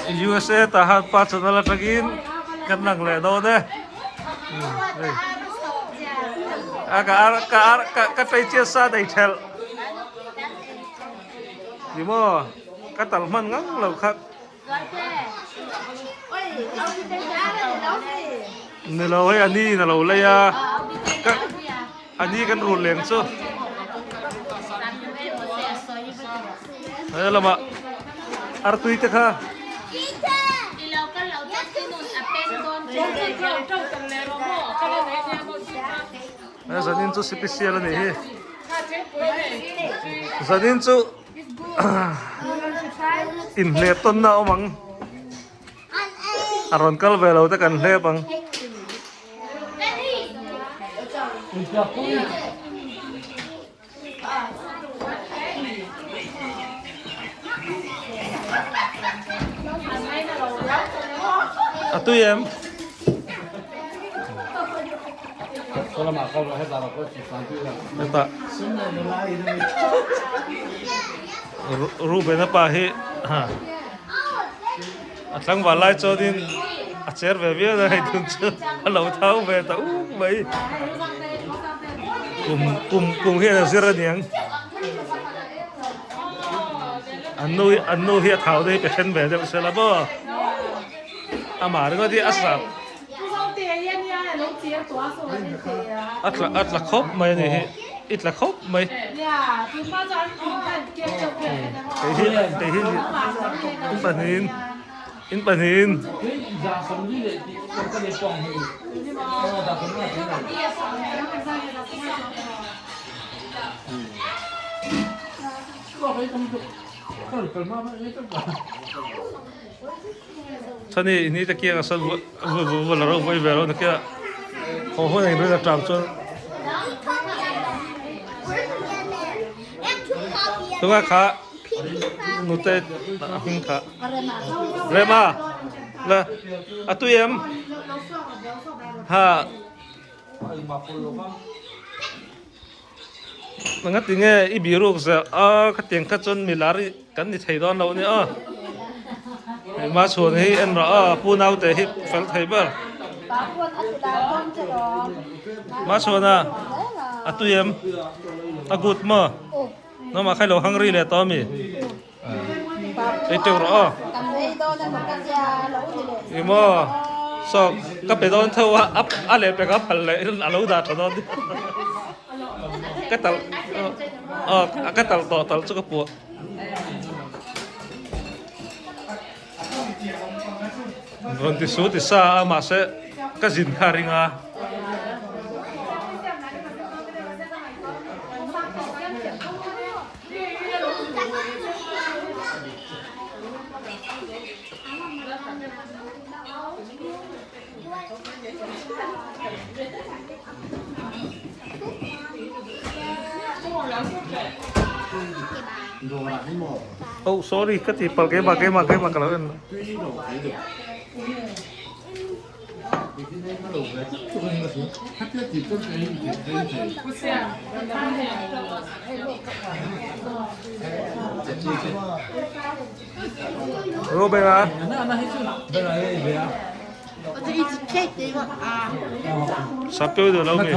USA Tahan pa channel atangin kan lang leh dawn e. A ka ar ka ar ka ka tlei chiat sa dei thelh. Ni maw ka tal hman ngang lo kha. Ni lo hei a ni in a lo lei a ka a ni kan rul leng chu. He lamah artui te kha. He zanin chu sipisial a nih hi. Zanin chu inhlep tawnna a awm ang. A rawn kal ve lo te kan hlep ang. A tui em? Hetah Reuben-a pa hi a tlangval lai chuanin a cher ve viau a hei tun chu a lo thau ve ta uk mai kum kum kum hian a zir aniang an nu an nu hi a thau te hi pe then ve deuh sela maw amah ringawt hi a sap A tla a tla khawp mai a ni hi i tla khawp mai kei hi kei hi in pahnihin in pahnihin Chani ni te kianga sawn vul a ro vawi ve lo na kia haw hun a inrin atang chuan tunga kha nute a hming kha Rema la a tui em ha Nga tinge i biruk zel a khatiang kha chuan milar kan ni thei dawn lo nia hei ma chhuan hi en rawh a pu naute hi fel thei ber ma chhuan a a tui em a good maw no mah khai lo hungry leh tawh ami ei teuh rawh aw i maw saw ka pe dawn tho a a leh pek a phal leh a lo dah tha dawn ka tal aw ka tal tawh tal chu ka puah rawn ti su ti sa a mahse ka zin kha a ring a. Oh sorry ka ti pal keimah keimah keimah ka lo en. Ruben a. Sapeu duh lo mi.